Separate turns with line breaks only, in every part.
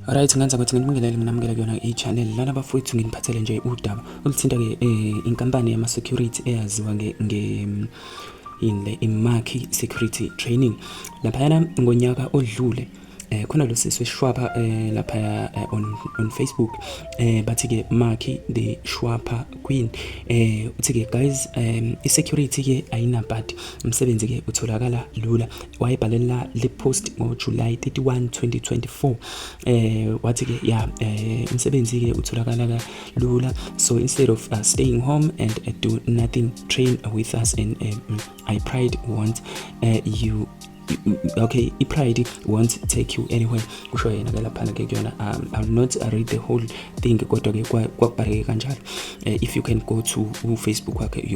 Right, ngenza ukuthi nginibingelele, nginamukele kuyona i-channel lana bafowethu. Nginiphathele nje udaba oluthinta-ke inkampani yama-security eyaziwa nge yini le, iMaki Security Training. Laphayana ngonyaka odlule khona lo sisi weshwapha laphaya on Facebook, bathi ke Maki the Shwapha Queen, uthi ke guys, i-security ke ayinabhadi, umsebenzi ke utholakala lula. Wayebhalela le post ngo-July 31 2024. Wathi ke ya, umsebenzi ke utholakala lula, so instead of staying home and do nothing, train with us and I pride won't you okay, i-pride won't take you anywhere, kusho yena ke laphana ke kuyona. I will not read the whole thing, kodwa ke kwakubhaleke kanjalo. If you can go to u-Facebook wakhe,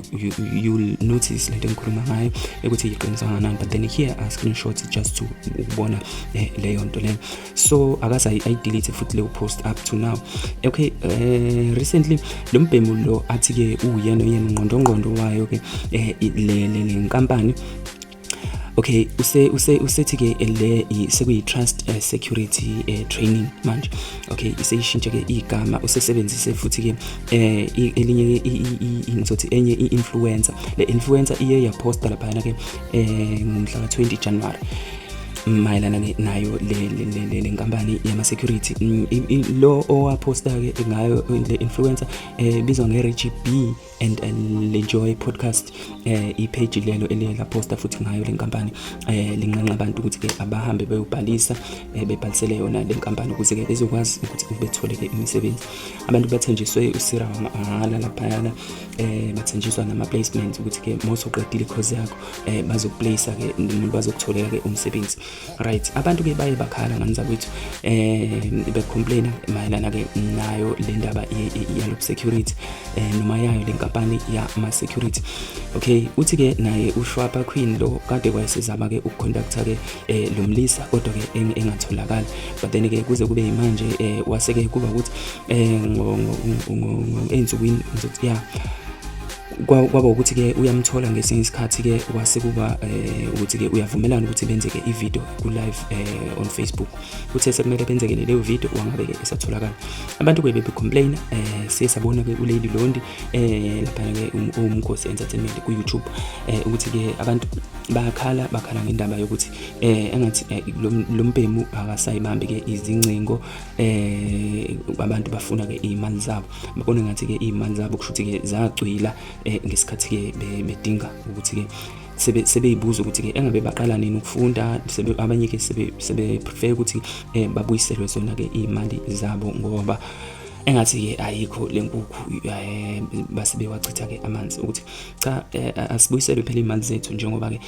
you will notice lento engikhuluma ngayo ukuthi iqiniso kangakanani, but then here are screenshots just to ukubona leyo nto leyo. So akaze ayi-delete futhi leyo post up to now. Okay, recently lo mbhemu lo athi ke uyena yena ungqondongqondo wayo ke le nkampani, okay, use usethi ke le sekuyi Trust Security Training manje. Okay, iseyishintshe ke igama, usesebenzise futhi ke elinye ke, ngizothi enye i-influencer. Le influencer iye yaposta laphana ke ngomhla ka 20 January mayelana ke nayo le nkampani yama security. Lo owaposta ke ngayo le influencer bizwa nge Reggie B and Lejoy Podcast, i-page lelo eliye laposta futhi ngayo le nkampani, linxenxa abantu ukuthi ke abahambe beyobhalisa, bebhalisele yona le nkampani ukuze ke bezokwazi ukuthi bethole ke imisebenzi. Abantu bathenjiswe usira wamahhala laphayana, bathenjiswa nama placements ukuthi ke mawusuqedile course yakho, bazokuplace ke, bazokutholela ke umsebenzi, right? Abantu ke baye bakhala ngani zakwethu, becomplaina mayelana ke nayo le ndaba yalo security, noma yayo le nkampani yama security. Okay, uthi ke naye uShwapha Queen lo kade wayesezama ke ukucontacta ke lo mlisa, kodwa ke engatholakali, but then ke kuze kube manje, wase ke kuba ukuthi ey'nsukwini, ngizothi ya, kwaba ukuthi ke uyamthola ngesinye isikhathi ke, wase kuba ukuthi ke uyavumelana ukuthi benze ke i-video ku live on Facebook. Uthe sekumele benzeke leyo video, wangabe ke esatholakala. Abantu ke bebe complain. Siye sabona ke uLady Londi lapha ke, uMkhosi Entertainment ku YouTube, ukuthi ke abantu bayakhala, bakhala ngendaba yokuthi engathi lo mbhemu akasayibambi ke izingcingo. Abantu bafuna ke imali zabo, babona ngathi ke imali zabo kusho ukuthi ke zacwila ngesikhathi ke bedinga ukuthi ke sebeyibuza ukuthi ke engabe baqala nini ukufunda. Sebe abanye ke sebe prefer ukuthi babuyiselwe zona ke imali zabo, ngoba engathi ke ayikho lenkukhu, base bewachitha ke amanzi ukuthi cha, asibuyiselwe phela imali zethu, njengoba ke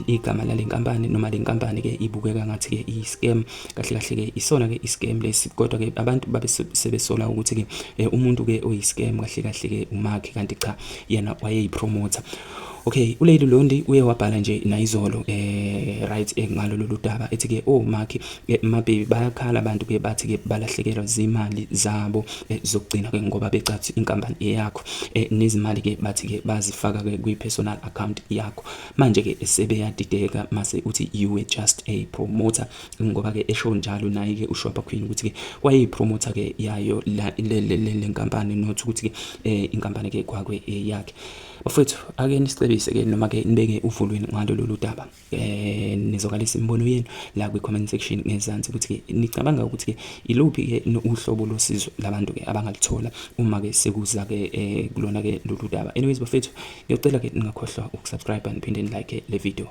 igama lale nkampani noma le nkampani ke ibukeka ngathi ke i-scam. Kahle kahle ke isona ke i-scam lesi, kodwa ke abantu babe sebesola ukuthi ke umuntu ke oyi-scam kahle kahle ke uMakhi, kanti cha, yena wayeyi-promoter. Okay, uLady Londi uye wabhala nje nayizolo, right, ngalo lolu daba, ethi ke oh Makhi, mababy, bayakhala abantu ke, bathi ke balahlekelwa zimali zabo zokugcina ke, ngoba becathi inkampani eyakho, nezimali ke bathi ke bazifaka ke kwi personal account yakho. Manje ke sebeyadideka mase uthi you were just a promoter, ngoba ke esho njalo naye ke uShwapha Queen ukuthi ke wayeyi-promoter ke yayo le nkampani, not ukuthi ke inkampani ke kwakwe yakhe. Bafowethu, ake nisicebise ke noma ke nibeke uvulweni ngalo lolu daba. Nizokalisa imibono yenu la kwi comment section ngezansi ukuthi ke nicabanga ukuthi ke iluphi ke uhlobo losizo labantu ke abangalithola uma ke sekuza ke kulona ke lolu daba. Anyways bafethu, ngiyocela ke ningakhohlwa ukusubscribe, niphinde nilike le video.